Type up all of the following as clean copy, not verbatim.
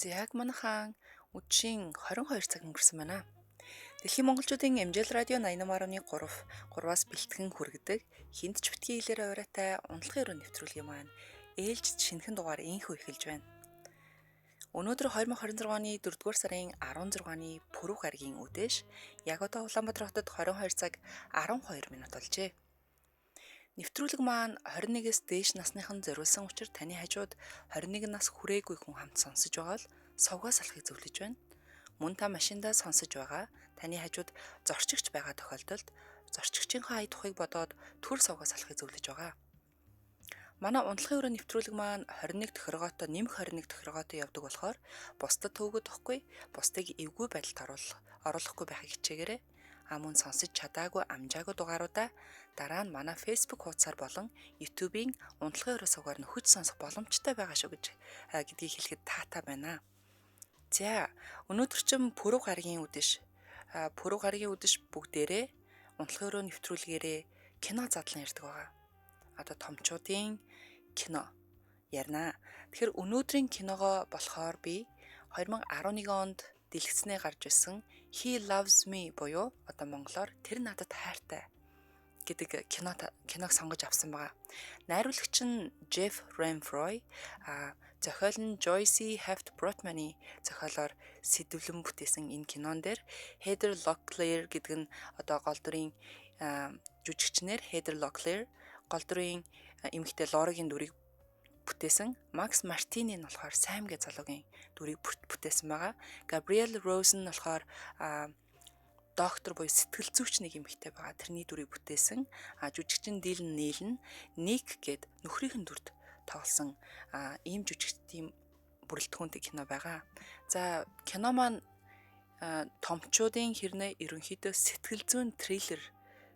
За яг манайхан үдшийн 22 цаг өнгөрсөн байна. Дэлхийн монголчуудын MJL радио 88.3 3-аас бэлтгэн хүргэдэг хинт ч битгий хэлээр авраатай унтлагын өрөө нэвтрүүлгийн маань ээлжид шинэхэн дугаар инхүү эхэлж байна. Өнөөдөр 2026 оны 4-р сарын 16-ны пүрэв гарагийн үдээш яг одоо Улаанбаатар хотод 22 цаг 12 минут болжээ. Нэвтрүүлэг маань 21-ээс дээш насныхан зориулсан учир таны хажууд 21 нас хүрээгүй хүн хамт сонсож байгаа бол совгоос алахыг зөвлөж байна. Мөн та машиндаа сонсож байгаа таны хажууд зорчигч байгаа тохиолдолд зорчигчийнхаа ая тухыг бодоод төр совгоос алахыг зөвлөж байгаа. Манай унтлагын өрөө нэвтрүүлэг маань 21 тохиргоотой нэмэх 21 тохиргоотой явдаг болохоор бусдад төвөгдөхгүй, бусдыг эвгүй байдалд оруулахгүй байхыг хичээгээрэй. А мөн сонсож чадаагүй амжаагүй дугааруудаа дараа нь манай Facebook хуудасаар болон YouTube-ийн унтлагын өрөө сувгаар нөхөж сонсох боломжтой байгаа шүү гэж гэдгийг хэлэхэд таатай байна. За, өнөөдөр чинь пүрэв гарагийн үдэш. Пүрэв гарагийн үдэш бүгдээрээ унтлагын өрөө нэвтрүүлгээрээ кино задлан ярьдаг байгаа. Одоо томчуудын кино ярина. Тэгэхээр өнөөдрийн киногоо болохоор би 2011 онд дэлгэцнээ гарч ирсэн He Loves Me буюу одоо монголоор Тэр надад хайртай гэдэг киног сонгож авсан байгаа. Найруулагч нь Jeff Renfroe, зохиол нь Joyce Heft Brotman-ы зохиолоор сэдвлэн бүтээсэн энэ кинон дээр Heather Locklear гэдэг нь одоо гол дүрийн жүжигчнэр Heather Locklear гол дүрийн эмэгтэй Лорагийн дүрийг бүтээсэн. Max Martini нь болохоор Sam гэж залуугийн дүрийг бүтээсэн байгаа. Gabrielle Rose нь болохоор доктор буюу сэтгэл зүйч нэг эмэгтэй байгаа. Тэрний дүрийг бүтээсэн. Жүжигчин Dylan Neal нь Nick гээд нөхрийнхэн дүрд тоглосон ийм жүжигчдийн бүрэлдэхүүнтэй кино байгаа. За, кино маань томчуудын хэрнээ ерөнхийдөө сэтгэл зүйн триллер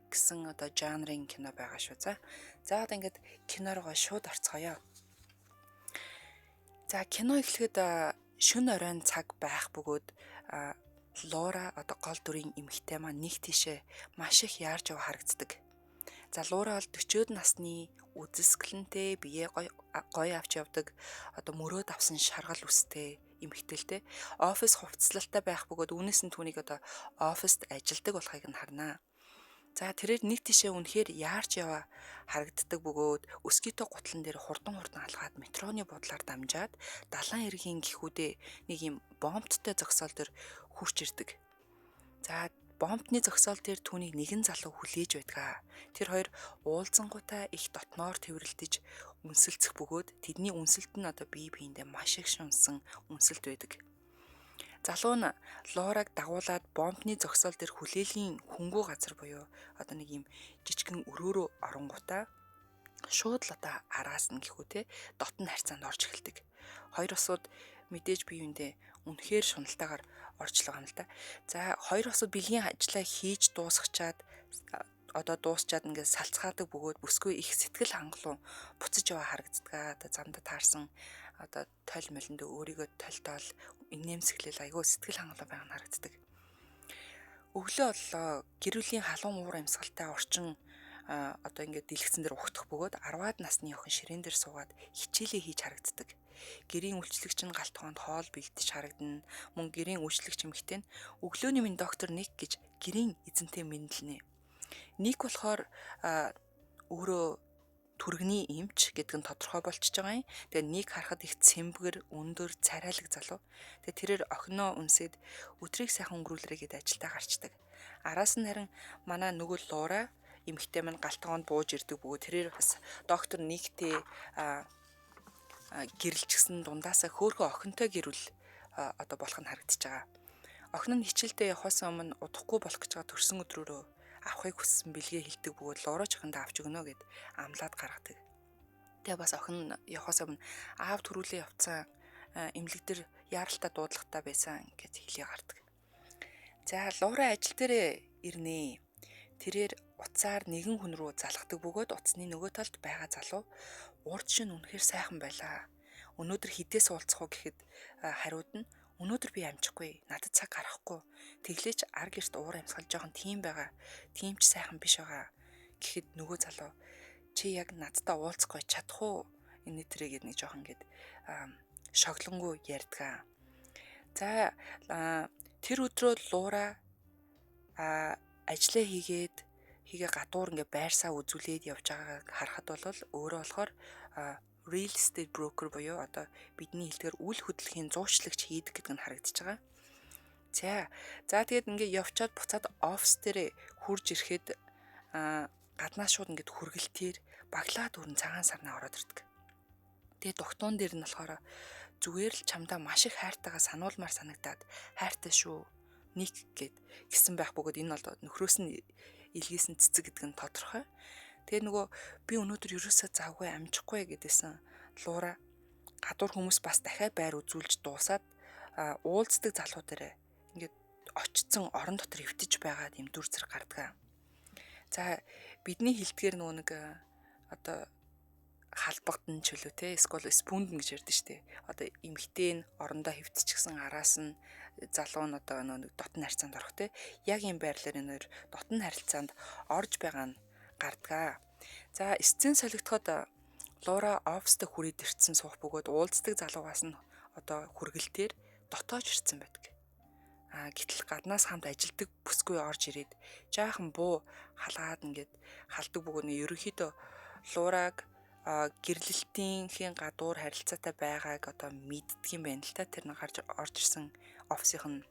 гэсэн одоо жанрын кино байгаа шүү. За. За, одоо ингээд кино руугаа шууд орцгоё. За, кино эхлэхэд шөнө оройн цаг байх бөгөөд Лора одоо гол дүрийн эмэгтэй маань нэг тийшээ маш их яарч яваа харагддаг. За, Лора бол 40-од насны үзэсгэлэнтэй, бие гоё гоё авч явдаг, одоо мөрөөд авсан шаргал үстэй эмэгтэй л дээ. Офис хувцлалтай байх бөгөөд үүнээс нь түүнийг одоо оффист ажилдаг болохыг нь харнаа. За, тэрээр нэг тийшээ үнэхээр яарч яваа харагддаг бөгөөд өсгийтэй гутлан дээр хурдан хурдан алхаад метроны буудлаар дамжаад далайн эргийн гэхүүдээ нэг юм бомбттой зогсоол дээр хүрч ирдэг. За, бомбтны зогсоол дээр түүнийг нэгэн залуу хүлээж байдаг. Тэр хоёр уулзангуудаа их дотноор тэврэлдэж үнсэлцэх бөгөөд тэдний үнсэлт нь одоо бие биендээ маш их шунсан үнсэлт байдаг. Залуу нь Лораг дагуулад бомбны зогсоол дээр хүлээлийн хөнгүү газар буюу одоо нэг юм жижигхэн өрөөрөө оронгуудаа шууд л одоо араас нь гэхүү те дотн харьцаанд орж эхэлдэг. Хоёр осууд мэдээж бие биендээ үнэхээр шуналтайгаар орж л байгаа юм л да. За, хоёр осууд бэлгийн ажлаа хийж дуусгачаад одоо дуусчаад ингээд салцгаадаг бөгөөд бүсгүй их сэтгэл хангалуун буцаж яваа харагддаг. Одоо замдаа таарсан одоо тойл молондоо өөрийгөө толдоол инээмсэглэл айгүй сэтгэл хангалуун байгаа нь харагддаг. Өглөө боллоо. Гэр бүлийн халуун уур амьсгалтай орчин одоо ингээд дэлгэцэн дээр угтах бөгөөд 10-аад насны охин ширээн дээр суугаад хичээлээ хийж харагддаг. Гэрийн үйлчлэгч нь гал тогоонд хоол бэлдэж харагдана. Мөн гэрийн үйлчлэгч эмэгтэй нь өглөөний минь доктор Ник гэж гэрийн эзэнтэй мэндэлнэ. Ник болохоор өөрөө түргэний эмч гэдэг нь тодорхой болчихж байгаа юм. Тэгээ Ник харахад их цэмбгэр, өндөр, царайлаг залуу. Тэгээ тэрээр охиноо үнсээд өдрийг сайхан өнгөрүүлээрэй гэдээ ажилдаа гарчдаг. Араас нь харин манай нөгөө Лора эмэгтэй маань гал тогоонд бууж ирдэг бөгөөд тэрээр бас доктор Никтэй гэрэлжсэн дундаасаа хөөхөн охинтой гэрүүл одоо болох нь харагдаж байгаа. Охин нь хичээлдээ явахаас өмнө удахгүй болох гэж байгаа төрсөн өдрөөрөө авахыг хүссэн бэлгээ хэлдэг бөгөөд Лора ч охиндоо авч өгнө гэд амлаад гаргадаг. Тэгээ бас охин явахаас өмнө аав түрүүлээ явцсан, эмнэлэг дээр яаралтай дуудлагатай байсан гэж хэлээ гардаг. За, Лора ажил дээрээ ирнэ. Тэрээр утсаар нэгэн хүн рүү залгадаг бөгөөд утасны нөгөө талд байгаа залуу урд шин үнэхээр сайхан байлаа. Өнөөдөр хідээс уулзах уу гэхэд хариуд нь өнөөдөр би амжихгүй. Надад цаг гаргахгүй. Тэглээч ар гэрт уур амьсгал жоохон тийм байгаа. Тийм ч сайхан биш байгаа. Гэхэд нөгөө залуу чи яг надтай уулзахгүй чадах уу? Энэ тэрэг нэг жоохон ингээд шоглонгоо ярьдгаа. За, тэр өдрөө Луура ажлаа хийгээ гадуур ингээ байрсаа үзүүлээд явж байгааг харахад бол өөрөө болохоор real estate broker буюу одоо бидний хэлдгээр үл хөдлөхийн зуучлагч хийдэг гэдэг нь харагдаж байгаа. За, тэгээд ингээ явчаад буцаад офис дээр хурж ирэхэд гаднаас шууд ингээд хүргэлтээр баглаа дүүрэн цагаан сарнаа ороод ирдэг. Тэгээд дугтуун дээр нь болохоор зүгээр л чамдаа маш их хайртайгаа сануулмаар санагдаад хайртай шүү Ник гэд гисэн байх бөгөөд энэ бол нөхрөөс нь илгээсэн цэцэг гэдэг нь тодорхой. Тэгээ нөгөө би өнөөдөр ерөөсөө завгүй, амжихгүй гэдээсэн Луура гадуур хүмүүс бас дахиад байр үзүүлж дуусаад уулздаг залуу дээрээ ингээд очсон орон дотор эвтэж байгаа юм дүр зэрэг гардаг. За, бидний хэлдгээр нөгөө нэг одоо халбагдан ч үлээ те, эсвэл спүндэн гэж ярьдэн штэ. Одоо эмэгтэй нь орондоо хэвтчихсэн, араас нь залуу нь одоо нэг дотн харьцаанд орох те. Яг юм байрлалаар энэ хоёр дотн харилцаанд орж байгаа нь гардгаа. За, сцен солигдоход Луура оффист хүрээд ирсэн суух бөгөөд уулздаг залуугаас нь одоо хүргэлтээр дотоож ирсэн байдаг. Гэтэл гаднаас хамт ажилдаг бүсгүй орж ирээд жаахан буу халгаад ингээд халдаг бөгөөд нь ерөнхийдөө Луураг гэрлэлтийнхээ гадуур харилцаатай байгааг одоо мэддэг юм байна л та, тэр нэг гарч орж ирсэн офисынх нь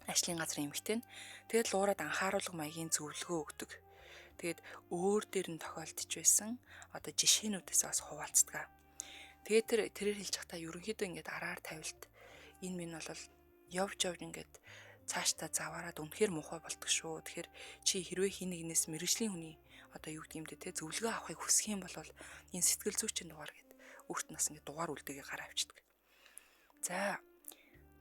ажлын газрын эмэгтэй нь. Тэгээд Луурад анхааруулга маягийн зөвлөгөө өгдөг. Тэгээд өөр дээр нь тохиолдож байсан одоо жишээнүүдээс бас хуваалцдаг. Тэгээд тэрээр хэлж байхдаа ерөнхийдөө ингээд араар тавилт энэ минь бол явж явж ингээд цаашдаа заваарад үнэхээр муухай болдог шүү. Тэгэхээр чи хэрвээ хин нэгнээс мэрэгжлийн хүний одоо юу гэдэг юм бэ те, зөвлөгөө авахыг хүсэх юм бол энэ сэтгэл зүйчийн дугаар гэд өөрт нь бас ингээд дугаар үлдээгээ гараа авчдаг. За,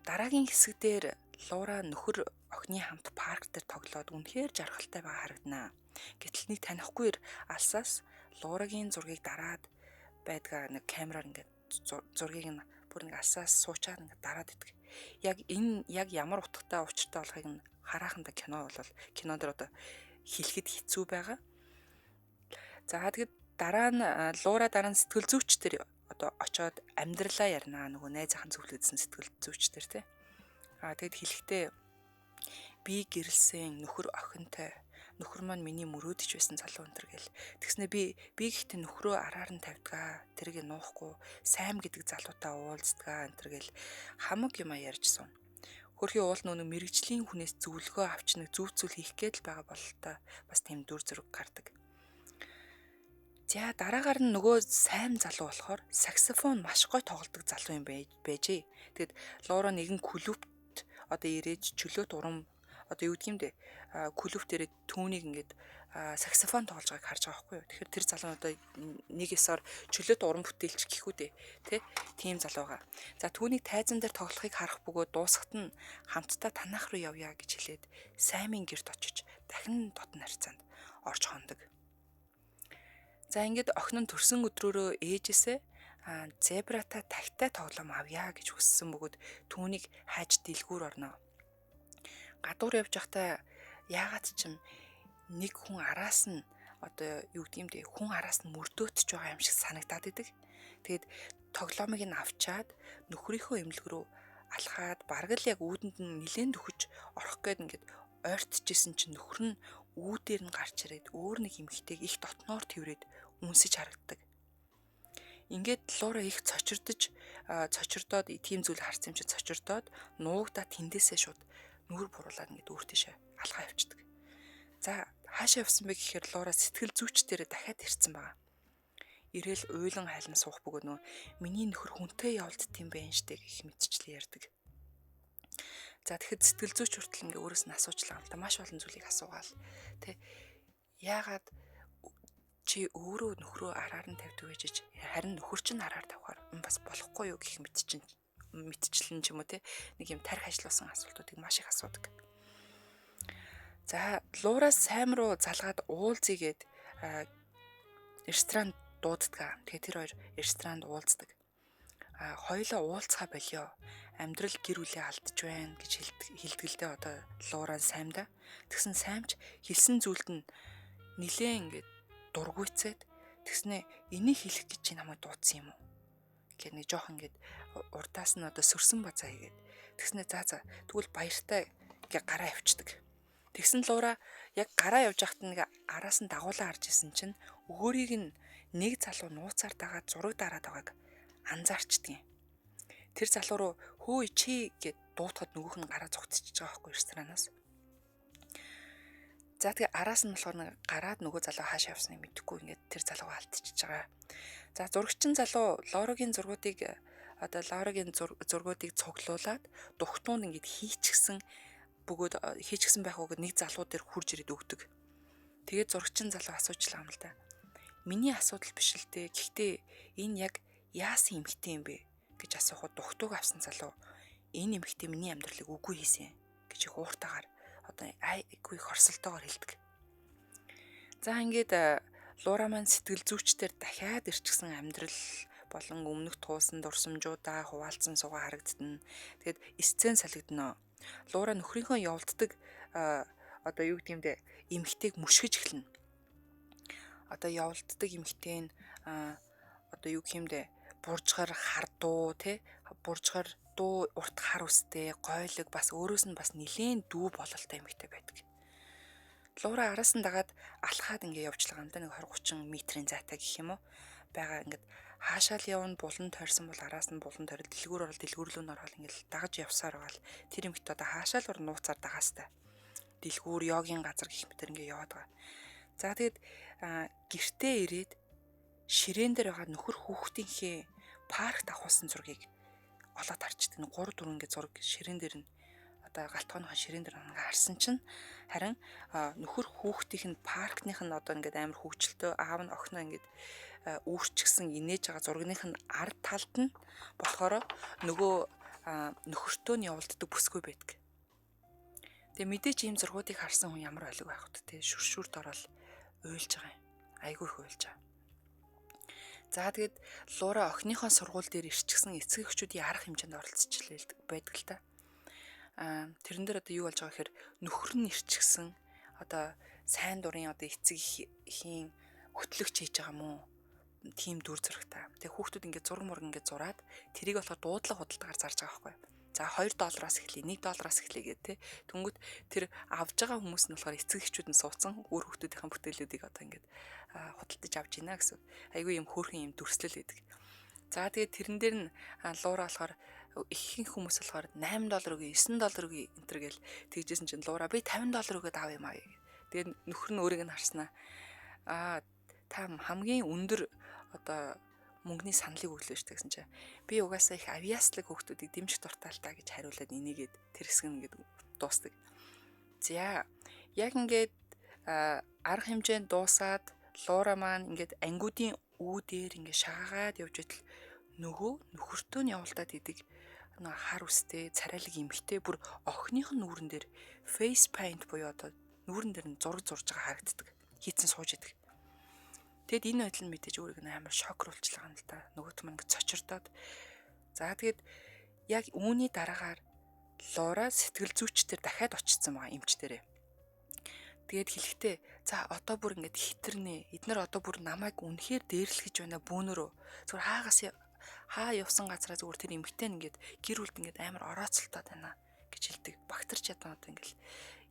дараагийн хэсэг дээр Луура нөхөр охины хамт парк дээр тоглоод үнэхээр жаргалтай байгаа харагданаа. Гэтэл нэг танихгүй алсаас Луурагийн зургийг дараад байдгаа, нэг камераар ингээд зургийг нь бүр нэг алсаас суучаад ингээд дараад идэг. Яг энэ яг ямар утгатай, учиртай болохыг нь харааханда кино бол кинон дээр одоо хэлэхэд хэцүү байгаа. За, тэгэд дараа нь Луура дараа нь сэтгэл зүйч дээр одоо очоод амьдралаа ярина, нөгөө найзынхаа зөвлөдсөн сэтгэл зүйч дээр тий. Тэгэд хэлэхдээ би гэрэлсэн, нөхөр охинтой, нөхөр маань миний мөрөөдөж байсан залуу энэ төр гэл. Тэгснэ би гэхдээ нөхрөө араар нь тавьдгаа. Тэрийг нуухгүй Сайм гэдэг залуутай уулздгаа энэ төр гэл хамаг юма ярьж сууна. Хөрхийн уул нөө мэрэгжлийн хүнээс зөвлөгөө авч нэг зөв зүйл хийх гээд л байгаа бололтой бас тийм дүр зураг гардаг. За, дараагаар нь нөгөө Сайм залуу болохоор саксофон маш гоё тоглодог залуу юм байжээ. Тэгэд Луура нэгэн клубт одоо ирээд чөлөөт уран одоо юу гэдэг юм бэ? Клуб дээр түүнийг ингээд саксофон тоглож байгааг харж байгаа байхгүй юу? Тэгэхээр тэр залуу одоо нэг ёсоор чөлөөт уран бүтээлч гэх үү дээ, тэ? Тийм залуу байгаа. За, түүнийг тайзан дээр тоглохыг харах бөгөөд дуусахад нь хамтдаа танаах руу явъя гэж хэлээд Саймын гэрт очиж дахин дотн харьцаанд орж хондог. За, ингээд охин нь төрсөн өдрөөрөө ээжээсээ зебратай тагтай тоглоом авъя гэж хүссэн бөгөөд түүнийг хайж дэлгүүр орно. Гадуур явж байхдаа яагаад ч юм нэг хүн араас нь одоо юу гэдэг юм бэ, хүн араас нь мөрдөөтж байгаа юм шиг санагдаад идэг. Тэгээд тоглоомыг нь авчаад нөхрийнхөө эмнэлэг рүү алхаад бараг л яг үүдэнд нь нилээн дөхөж орох гээд ингээд ойртчихсэн чинь нөхөр нь үүдээр нь гарч ирээд өөр нэг эмэгтэйг их дотноор тэврээд үнсэж харагддаг. Ингээд Луура их цочирдож цочирдоод, тийм зүйл харсан юм чи цочирдоод нуугдаа тэндээсээ шууд нүүр буруулаад ингээд өөр тийшээ алхаа явчихдаг. За, хаашаа явсан бэ гэхээр Луура сэтгэл зүйч дээрээ дахиад ирсэн байгаа. Ирээл уйлан хайлан суух бөгөөд нөө миний нөхөр хүнтэй явуулдт юм байна штэ гэх мэтчлээ ярьдаг. За, тэгэхэд сэтгэл зүйч хүртэл ингээ өөрөөс нь асуучлаа юм л да. Маш олон зүйлийг асуугаал тэ, яагаад чи өөрөө нөхрөө араар нь тавьдаг гэж, харин нөхөр чинь араар тавихаар бас болохгүй юу гэх мэт чинь мэтчлэн ч юм уу те, нэг юм тарих ажиллуулсан асуултуудыг маш их асуудаг. За, Луураас Сайм руу залгаад уулзъя ресторан дууддаг. Тэгээ тэр хоёр ресторанд уулздаг. Хоёулаа уулзхаа болио. Амьдрал, гэр бүлээ алдаж байна гэж хэлдэг л дээ одоо Луураа Саймда. Тэгсэн Саймч хэлсэн зүйлд нь нилээн ингээд дургуйцээд тэгснэ энийг хэлэх гэж чи намайг дуудсан юм уу гэх нэг жоох ингээд урдаас нь одоо сөрсөн базаа хийгээд Тэгснэ за за тэгвэл баяртай гэ гараа явчихдаг. Тэгсэн Луура яг гараа явж байхад нэг араас нь дагуулan харж исэн чинь өөрийг нь нэг залуу нууцаар дагаад зураг дараад байгааг анзаарчдгийн. Тэр залуу руу хөөе чи гэд дуутахад нөгөөх нь гараа зугтчихж байгаа байхгүй ресторанаас. За тэгээ араас нь болохоор нэг гараад нөгөө залуу хаашаа явсныг мэдэхгүй ингээд тэр залуугаа алдчихж байгаа. За зурагчин залуу Лорогийн зургуудыг одоо Лорогийн зургуудыг цуглуулад дугтуунд ингээд хийчихсэн бөгөөд хийчихсэн байх уг нэг залуу дээр хурж ирээд өгдөг. Тэгээд зурагчин залуу асуучлаа юм л да. Миний асуудал биш л дээ. Гэхдээ энэ яг яасан эмхтэй юм бэ гэж асуухад дугтууг авсан залуу энэ эмхтэй миний амьдралыг үгүй хийсэн гэж их ууртаагаар одоо айгүй их хорсолтойгоор хэлдэг. За ингээд Луура маань сэтгэл зүйчдэр дахиад ирчихсэн амьдрал болон өмнөх туусан дурсамжуудаа хуваалцсан суугаа харагдана. Тэгэд сцен солигдоно. Луура нөхрийнхөө явуулддаг одоо юу гэдэг юм бэ? Эмхтэйг мөшгөж эхэлнэ. Одоо явуулддаг эмхтэй нь одоо юу гэх юм бэ? Буржгар хардуу те буржгар дуу урт хар үстэй гойлог бас өөрөөс нь бас нилээн дүү бололтой эмэгтэй байдаг. Луура араас нь дагаад алхаад ингээ явж байгаа юм да нэг 20 30 метрийн зайтай гэх юм уу байгаа ингээд хаашаа л явна булан тойрсон бол араас нь булан тойрол дэлгүүр орол дэлгүүр рүү н орол ингээл дагаж явсаар байгаа л тэр эмэгтэй одоо хаашаа л нууцаар дагаастай. Дэлгүүр йогийн газар гэх мэтэр ингээ яваад байгаа. За тэгэд гэртээ ирээд ширээн дээр байгаа нөхөр хүүхдийнхээ паркт авахулсан зургийг олоод харчдаг. 3 4 ингээ зураг ширээн дээр нь одоо галтгооныхоо ширээн дээр ингээ харсан чинь харин нөхөр хүүхдийнх нь паркных нь одоо ингээд амар хөвгчлөлтөө аав нь охиноо ингээд үүрчгсэн инээж байгаа зургных нь ард талд нь болохоор нөгөө нөхөртөө нь явуулддаг бүсгүй байдаг. Тэгээ мэдээч ийм зургуудыг харсан хүн ямар ойлог байх вэ те шүршүрт ороод уйлж байгаа юм. Айгүй их уйлж байгаа. За тэгэд Луура охиныхоо сургууль дээр ирчихсэн эцэг эхчүүдийн арга хэмжээнд оролцож байдаг л та. Аа тэрэн дээр одоо юу болж байгаа гэхээр нөхөр нь ирчихсэн одоо сайн дурын одоо эцэг эхийн хөтлөгч хийж байгаа мó тийм дүр зурагтай. Тэгээ хүүхдүүд ингээд зураг мураг ингээд зураад тэрийг болохоор дуудлага худалдаагаар зарж байгаа байхгүй юу? За 2 доллараас эхлэе, 1 доллараас эхлэе гэх тээ. Тэнгүүт тэр авж байгаа хүмүүс нь болохоор эцэг эхчүүд нь суудсан үр хүүхдүүдийн бүтээлүүдийг одоо ингээд худалдаж авч ийна гэсэн. Айгүй юм хөөрхөн юм дүрслэл байдаг. За тэгээд тэрэн дээр нь Луура болохоор ихэнх хүмүүс болохоор 8 доллар өгье, 9 доллар өгье энэ төр гэл тэгжсэн чинь Луура би 50 доллар өгөөд авъя юм аа гэх. Тэгээд нөхөр нь өөрийг нь харснаа. Аа та хамгийн өндөр одоо мөнгөний саналыг өглөө шүү дээ гэсэн чинь би угаасаа их авьяаслаг хүүхдүүдийг дэмжих дуртай л та гэж хариулаад энийгээд тэр хэсэг нь ингээд дуустдаг. За яг ингээд арга хэмжээнд дуусаад Луура маань ингээд ангиудын үү дээр ингээд шаагаад явж байтал нөгөө нөхөртөө нь явуулдаад идэг нөгөө хар үстэй царайлаг эмхтэй бүр охиных нь нүүрэн дээр face paint буюу одоо нүүрэн дээр нь зураг зурж байгаа харагддаг. Хийцэн сууж идэг. Тэгэд энэ байдал нь мэдээж өөрийг нь амар шокруулчлаа юм л та. Нөгөөт мань ингэ цочирдоод. За тэгээд яг үүний дараагаар Луура сэтгэл зүйчдэр дахиад очсон байгаа эмч дээрээ. Тэгээд хэлэхдээ за одоо бүр ингэж хитэрнэ. Эднэр одоо бүр намайг үнэхээр дээрлэх гэж байна бүүнөрөө. Зүгээр хаагаас хаа явсан газараа зүгээр тэр эмгтэн ингээд гэр бүлд ингээд амар орооцолтоод байна гэж хэлдэг. Багтарч ядан одоо ингээд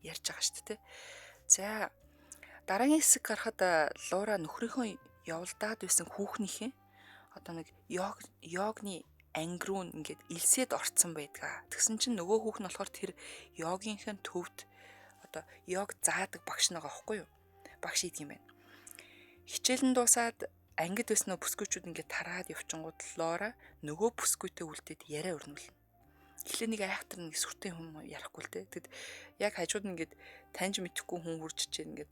ярьж байгаа шүү дээ. За дараагийн хэсэг гарахад Луура нөхрийнхөө явуулдаад байсан хүүхнийхээ одоо нэг йогны анги руу ингээд илсээд орцсон байдгаа. Тэгсэн чинь нөгөө хүүхэн нь болохоор тэр йогийнх нь төвд одоо йог заадаг багш нэг аахгүй юу? Багш идэг юм байна. Хичээл нь дуусаад ангид байсан нөө бүсгүйчүүд ингээд тараад явчингууд Лора нөгөө бүсгүйтэй үлдээд яриа өрнүүлнэ. Эхлээ нэг айхтар нэг сүртэй хүн ярихгүй л дээ. Тэгэд яг хажууд нь ингээд таньж мэдэхгүй хүн хурж ичээ ингээд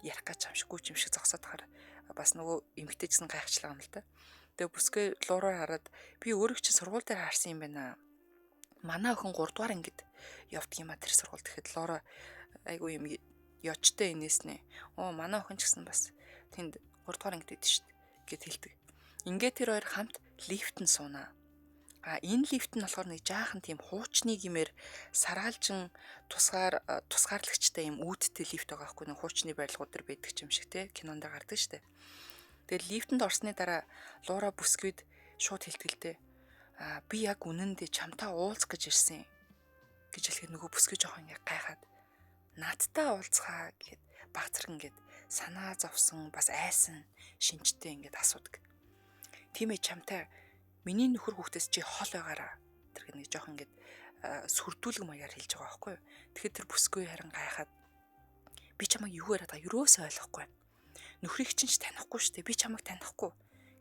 ярих гэж амшиггүй юм шиг зогсоод хаар бас нөгөө эмгтэй гэсэн гайхчлаа юм л та. Тэгээ бүсгүй луруу хараад би өөрийг чинь сургууль дээр харсан юм байна. Манай охин 3 дугаар ангид явдаг юм а тэр сургууль. Тэгэхэд Лора айгүй юм ёчтой инээснэ. Оо манай охин ч гэсэн бас тэнд 3 дугаар ангид идэв шүү дээ гэд хэлдэг. Ингээд тэр хоёр хамт лифтэнд суунаа. А энэ лифт нь болохоор нэг жаахан тийм хуучны гимээр сараалжин тусгаар тусгаарлагчтай юм үүдтэй лифт байгаа байхгүй нэг хуучны барилгууд төр байдаг юм шиг те кинонд гардаг штэ. Тэгээд лифтэнд орсны дараа Луура бүсгүйд шууд хэлтгэлтэй. А би яг үнэндээ чамтай уулзах гэж ирсэн. гэж хэлэхэд нөгөө бүсгүй жоохон ингээ гайхаад наадтай уулзхаа гэхэд баг зэрэг ингээд санаа зовсон бас айсан шинжтэй ингээд асуудаг. Тийм ээ, чамтай миний нөхөр хүүхдээс чи хол байгаараа тэр нэг жоохон ингээд сүрдүүлэг маягаар хэлж байгаа байхгүй юу. Тэгэхээр тэр бүсгүй харин гайхаад би чамайг юу яриад байгаа юусоо ойлгохгүй байна. Нөхрийг чинь ч танихгүй шүү дээ. Би чамайг танихгүй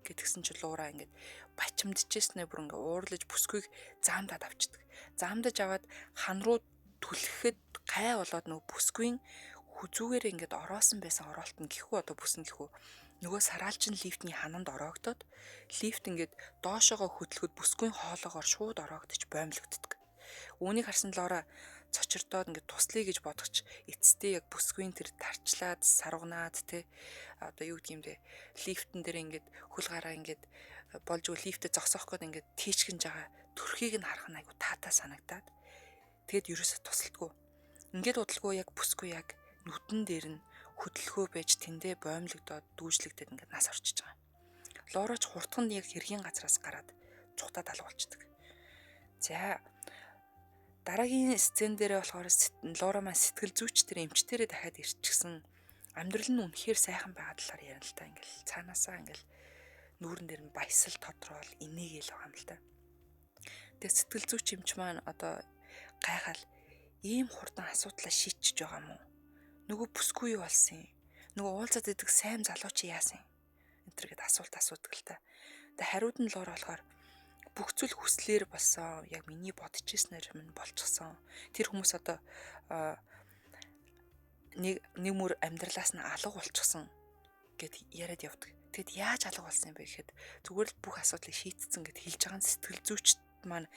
гэтгсэн чи Луура ингээд бачимдчихснээ бүр ингээд уурлаж бүсгүйг заамдаад авчдаг. Заамдаж аваад хан руу түлхэхэд гай болоод нөгөө бүсгүйн хүзүүгээр ингээд ороосон байсан ороолт нь гэхүү одоо бүсэн гэхүү нөгөө сараалчин лифтний хананд ороогдоод лифт ингээд доошоогоо хөдлөхөд бүсгүйн хоолоогоор шууд ороогдож боомлогддог. Үүнийг харсан Лора цочирдоод ингээд туслая гэж бодогч эцэстээ яг бүсгүйн тэр тарчлаад сарвнаад те одоо юу гэдэг юм бэ, лифтэн дээр ингээд хөл гараа ингээд болж лифтээ зогсоох гээд ингээд тийчгэнж байгаа төрхийг нь харах нь айгу таатай санагдаад тэгэд ерөөсө тусалдаггүй. Ингээд удалгүй яг бүсгүй яг нүдэн дээр нь хөдөлгөө байж тэндээ боомлогдоод дүүжлэгдээд ингээд нас орчиж байгаа. Лорооч хурдхан яг хэргийн газраас гараад цухтаа далгуулцдаг. За, дараагийн сцен дээрээ болохоор Лора маань сэтгэл зүйч тэр эмчтэрээ дахиад ирчихсэн, амьдрал нь үнэхээр сайхан байгаа талаар ярина л та, ингээл цаанаасаа ингээл нүүрэн дээр нь баясал тодроол инээгээл байгаа юм л та. Тэгээ сэтгэл зүйч эмч маань одоо гайхал ийм хурдан асуудлаа шийдчихэж байгаа юм уу? Нөгөө бүсгүй юу болсон юм? Нөгөө уулзаад идэг сайн залуу чи яасан юм? Энэ төр гээд асуулт асуудаг л та. Тэгээ хариуд нь Лора болохоор бүх зүйл хүслээр болсон. Яг миний бодож ирснээр минь болчихсон. Тэр хүмүүс одоо нэг нэг мөр амьдралаас нь алга болчихсон гэд яриад явдаг. Тэгэд яаж алга болсон юм бэ гэхэд зүгээр л бүх асуудлыг шийдсэн гэд хэлж байгаа нь сэтгэл зүйчд маань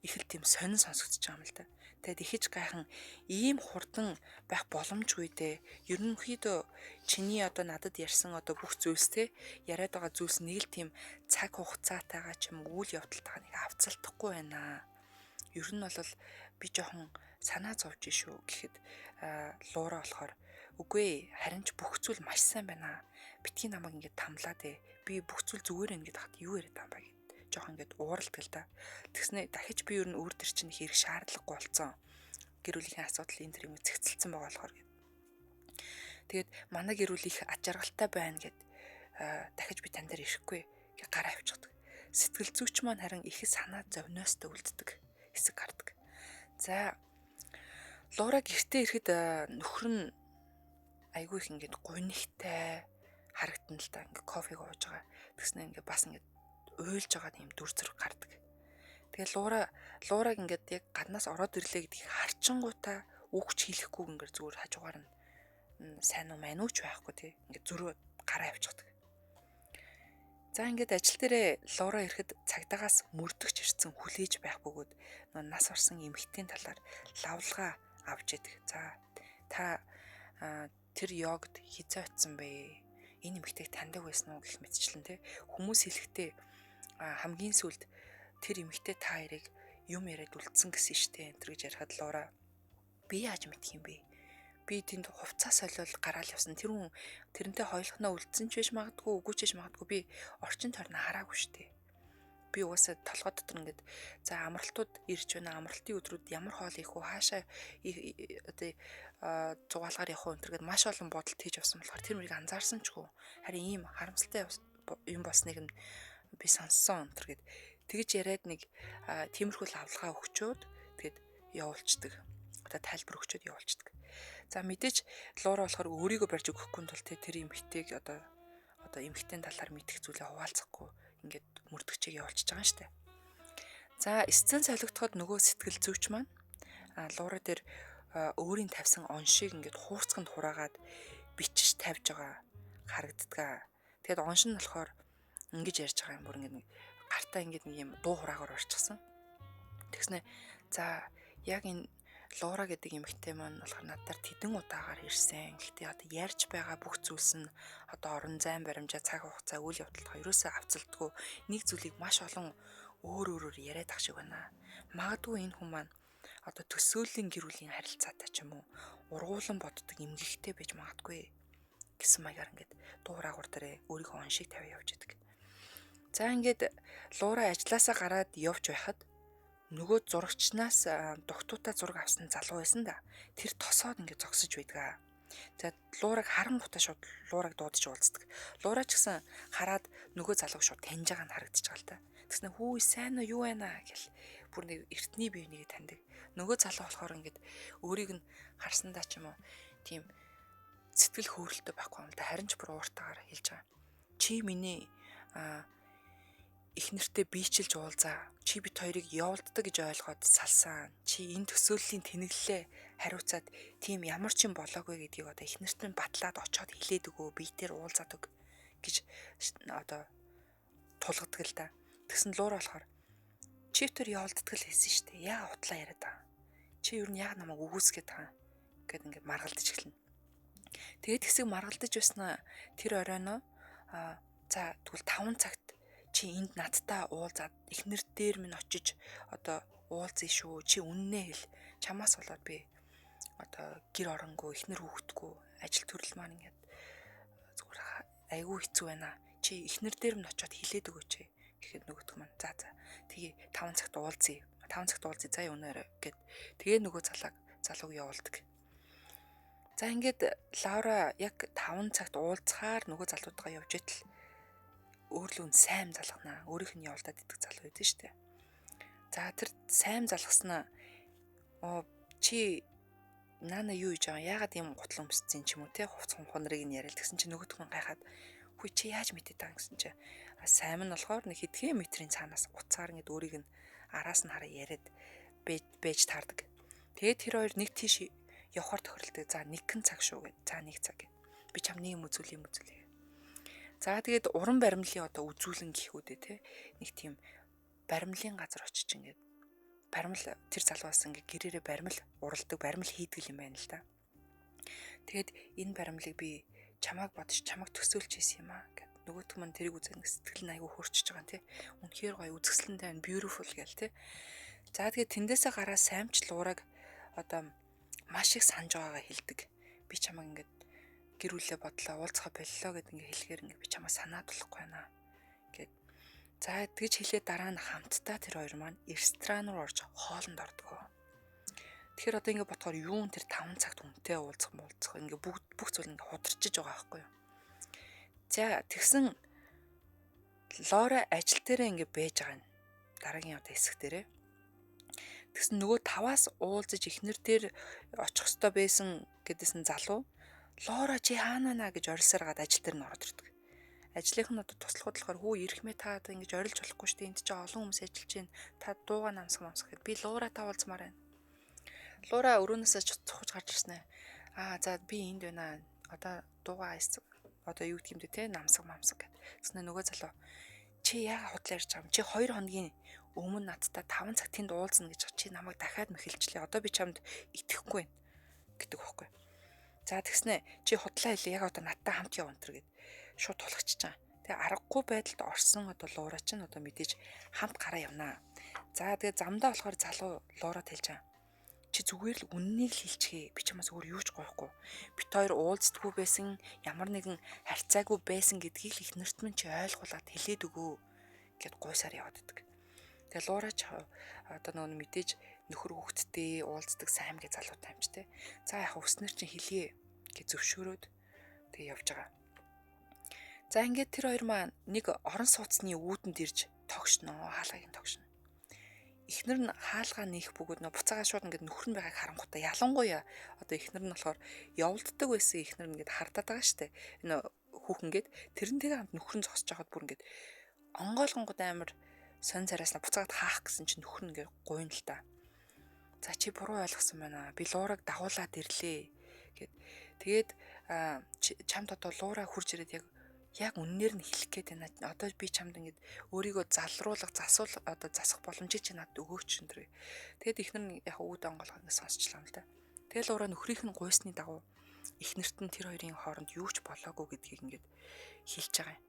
их л тийм сонин сонсогдож байгаа юм л да. Тэгэд ихэж гайхан ийм хурдан байх боломжгүй дээ. Ерөнхийдөө чиний одоо надад ярьсан одоо бүх зүйлс те яриад байгаа зүйлс нэг л тийм цаг хугацаатайгаа ч юм үйл явдалтайгаа нэг авцалтахгүй байна. Ер нь бол би жоохон санаа зовж шүү гэхэд Луура болохоор үгүй ээ, харин ч бүх зүйл маш сайн байна. Битгий намайг ингээд тамлаа дээ. Би бүх зүйл зүгээр ингээд хат юу яриад байгаа юм бэ гэд жоохон ингээд ууралдаг л да. Тэгснэ дахиж би ер нь өөр төр чинь хэрэг шаардлагагүй болсон. Гэр бүлийнхэн асуудал энэ төр юм зэгцэлсэн байгаа болохоор гэд. Тэгээд манай гэр бүл их аж аргалтай байна гэд дахиж би тань дээр ирэхгүй гэж гараа авчихдаг. Сэтгэл зүйч маань харин их санаа зовноостой үлддэг хэсэг гардаг. За, Луура гэртээ ирэхэд нөхөр нь айгүй их ингээд гунигтай харагдана л та, ингээд кофег ууж байгаа. Тэгснэ ингээд бас ингээд уйлж байгаа юм дүр зураг гардаг. Тэгээ Луураг ингээд яг гаднаас ороод ирлээ гэдгийг харчингуудаа үг ч хэлэхгүй ингээд зүгээр хажуугаар нь сайн уу мань уу ч байхгүй тий. Ингээд зөрөө гараа явчихдаг. За, ингээд ажил дээрээ Луура ирэхэд цагдаагаас мөрдөгч ирсэн хүлээж байх бөгөөд нас орсон эмэгтэйн талаар лавлгаа авч идэг. За, та тэр йогд хизээ очисон бэ? Энэ эмэгтэйг таньдаг байсан уу гэх мэтчлэн те. Хүмүүс хэлэхдээ хамгийн сүүлд тэр эмэгтэй та хоёрыг юм яриад үлдсэн гэсэн штэ энэ гэж ярихад Луура би яаж мэдх юм бэ? Би тэнд хувцас солиол гараал явсан. Тэр хүн тэрнтэй хоёулахнаа үлдсэн ч байж магадгүй, үгүй ч байж магадгүй. Би орчин тойрно хараагүй штэ. Би угаасаа толгой дотор ингээд за амралтууд ирж байна. Амралтын өдрүүд ямар хоол ийх үү, хаашаа одоо зугаалгаар явах уу энэ гэд маш олон бодолт хийж явсан болохоор тэр мөрийг анзаарсан ч гоо. Харин ийм харамсалтай юм болсныг нь би сонссон энэ гэд тэгж яриад нэг тиймэрхүү лавлгаа өгчөөд тэгэд явуулцдаг. Одоо тайлбар өгчөөд явуулцдаг. За, мэдээж Луура болохоор өөрийгөө барьж өгөхгүй тул тэр эмэгтэйг одоо эмэгтэйн талаар мэдэх зүйлээ хуваалцахгүй ингээд мөрдөгчийг явуулчихж байгаа юм штэ. За, сцен солигдоход нөгөө сэтгэл зүйч маань Луура дээр өөрийн тавьсан оншийг ингээд хуурцганд хураагаад бичиж тавьж байгаа харагддаг. Тэгээд онш нь болохоор ингэж ярьж байгаа юм, бүр ингээд нэг гартаа ингээд нэг юм дуу хураагаар орчихсон. Тэгснэ за яг энэ Луура гэдэг эмэгтэй маань болохоор надаар тэдэн удаагаар ирсэн. Гэхдээ одоо ярьж байгаа бүх зүйлс нь одоо орон зайн баримжаа, цаг хугацаа, үйл явдал ерөөсөө авцалдгүй, нэг зүйлийг маш олон өөр өөрөөр яриад ах шиг байна. Магадгүй энэ хүн маань одоо төсөөллийн гэр бүлийн харилцаатай ч юм уу ургуулan боддог эмгэгтэй байж магадгүй гэсэн маягаар ингээд дуураагуур дээрээ өөрийнхөө оншийг тавиа явж идэг. За, ингээд Луура ажилласаа гараад явж байхад Нөгөө зурагчнаас дугтуутаа зураг авсан залуу байсан да. Тэр тосоод ингээд зогсож байдаг. За, Луураг харангуутаа шууд Луураг дуудаж уулздаг. Луура ч гэсэн хараад нөгөө залууг шууд таньж байгаа нь харагдчих байгаа л та. Тэгснэ хүү сайн уу, юу байна гэл бүр нэг эртний бие нэгэ таньдаг. Нөгөө залуу болохоор ингээд өөрийг нь харсандаа ч юм уу тийм сэтгэл хөөрөлтөй байхгүй юм л да. Харин ч бүр ууртаагаар хэлж байгаа. Чи миний их нэртэй биечилж уулзаа. Чи бит хоёрыг явуулддаг гэж ойлгоод салсан. Чи энэ төсөөллийн тэнэглэлээ хариуцаад тийм ямар ч юм болоогүй гэдгийг одоо их нэрт нь батлаад очоод хэлээд өгөө. Биетээр уулзаад өг гэж одоо тулгадаг л да. Тэгсэн Луура болохоор чи тэр явуулддаг л хэлсэн шүү дээ. Яа хутлаа яриад байгаа. Чи ер нь яг намайг үгүйсгээд байгаа гэд ингээд маргалдаж эхэлнэ. Тэгээд хэсэг маргалдаж байснаа тэр оройноо за тэгвэл 5 цагт чи энд надтай уулзаад эхнэр дээр минь очиж одоо уулзъя шүү. Чи үннээ хэл. Чамаас болоод би одоо гэр оронгүй, эхнэр хүүхэдгүй, ажил төрөл маань ингээд зүгээр айгүй хэцүү байна. Чи эхнэр дээр минь очиод хэлээд өгөөч гэхэд нөгөөх маань за за тэгээ 5 цагт уулзъя. 5 цагт уулзъя заа өнөөрэй гэд. Тэгээ нөгөө залууг явуулдаг. За, ингээд Лаура яг 5 цагт уулзахаар нөгөө залуутайгаа явж итэл өөрлөө нь сайм залгана. Өөрийнх нь явуулдаад идэх залуу байдаг шүү дээ. За, тэр сайм залгаснаа оо чи наана юу хийж байгаа, яагаад ийм гутал өмссөн ч юм уу те, хувц хунхнарыг нь яриад тэгсэн чи нөгөөх нь гайхаад хүй чи яаж мэдээд байгаа гэсэн чи сайм нь болохоор нэг хэдхэн метрийн цаанаас утсаар ингээд өөрийг нь араас нь хараа яриад байж таардаг. Тэгээд тэр хоёр нэг тийш явхаар тохиролтой. За, нэгэн цаг шүү гэд. За, нэг цаг гэд. Би чам нэг юм үзүүл юм үзүүлээ. За, тэгээд уран баримлын одоо үзүүлэн гэх үү те, нэг тийм баримлын газар очиж ингээд баримл тэр залуу бас ингээд гэрээрээ баримл уралдаг, баримл хийдэг юм байна л да. Тэгээд энэ баримлыг би чамааг бодож, чамааг төсөөлж хийсэн юм аа гэд. Нөгөөх маань тэрийг үзэн сэтгэл нь айгүй хөрчиж байгаа юм тий. Үнэхээр гоё үзэсгэлэнтэй байна, beautiful гээл тий. За, тэгээд тэндээсээ гараа саймч Луураг одоо маш их санаж байгаагаа хэлдэг. Би чамааг ингээд гэр бүлээ бодлоо, уулзахаа боллоо гэд ингээ хэлэхээр ингээ би чамаа санаад болохгүй байна гэд. За, тэгж хэлээд дараа нь хамтдаа тэр хоёр маань ресторан руу орж хоолнд ордог. Тэгэхээр одоо ингээ бодохоор юун тэр 5 цагт хүнтэй уулзах муулзах ингээ бүгд бүх зүйл ингээ хударчиж байгаа байхгүй юу. За, тэгсэн Лора ажил дээрээ ингээ байж байгаа юм. Дараагийн одоо хэсэг дээрээ. Тэгсэн нөгөө таваас уулзаж эхнэр дээр очих ёстой байсан гэдээсэн залуу Лора чи хаана наа гэж орилсоор гад ажил дээр нь ороод ирдэг. Ажлынх нь одоо туслахуд болохоор хүү ирэхмээ та одоо ингэж орилж болохгүй шүү дээ. Энд чинь олон хүмүүс ажиллаж байна. Та дууга намсах мамсах гэд би Лора та уулзмаар байна. Лора өрөөнөөсөө цухаж гарч ирсэн ээ. Аа, за би энд байна. Одоо дууга айс одоо юу гэх юм бэ те, намсаг мамсаг гэд. Тэгснэ нөгөө залуу чи яага худлаа ярьж байгаа юм. Чи 2 хоногийн өмнө надтай 5 цаг тэнд уулзна гэж чи намайг дахиад мэхэлжлээ. Одоо би чамд итгэхгүй байна гэдэг байхгүй. За, тэгснэ чи худлаа хэлээ, яг одоо надтай хамт яв өнтер гэд шууд тулгачиж байгаа. Тэгээ аргагүй байдалд орсон одоо Луура чинь одоо мэдээж хамт гараа явнаа. За, тэгээ замдаа болохоор залуу Луурад хэлж байгаа. Чи зүгээр л үннийг л хэлчихээ. Би чамаас өөр юу ч гоохгүй. Бит хоёр уулздаггүй байсан, ямар нэгэн харьцаагүй байсан гэдгийг л их нэрт минь чи ойлгуулад хэлээд өгөө гэд гуйсаар яваад идэг. Тэгээ Луура ч одоо нөгөө мэдээж нөхөр хүүхэдтэй уулздаг сайн гэ залуутай юм ч те. За, яг өснөр чинь хэлье гэж зөвшөөрөөд тэгээ явж байгаа. За, ингээд тэр хоёр маань нэг орон сууцны үүдэнд ирж тогшноо, хаалгыг нь тогшно. Эхнэр нь хаалгаа нээх бөгөөд нөө буцаагаа шууд ингээд нөхөр нь байгааг харангуйтаа ялангуяа одоо эхнэр нь болохоор явуулддаг байсан эхнэр нь ингээд хардаад байгаа штэ. Энэ хүүхэн гээд тэрнтэйгээ хамт нөхөр нь зогсож байхад бүр ингээд онгойлгонгод амар сонь царайснаа буцаагаад хаах гэсэн чинь нөхөр нь ингээд гуйна л та. За, чи буруу ойлгосон байна. Би Луураг дагуулад ирлээ гэд. Тэгээд чамд одоо Луура хурж ирээд яг яг үннээр нь хэлэх гээд байна. Одоо би чамд ингээд өөрийгөө залруулах, засуул одоо засах боломжийг чи надад өгөөч энэ төр. Тэгээд эхнэр нь яг үүд онгоолгоо ингээд сонсчлаа юм л да. Тэгэл Луура нөхрийнх нь гуйсны дагуу эхнэрт нь тэр хоёрын хооронд юу ч болоогүй гэдгийг ингээд хэлж байгаа юм.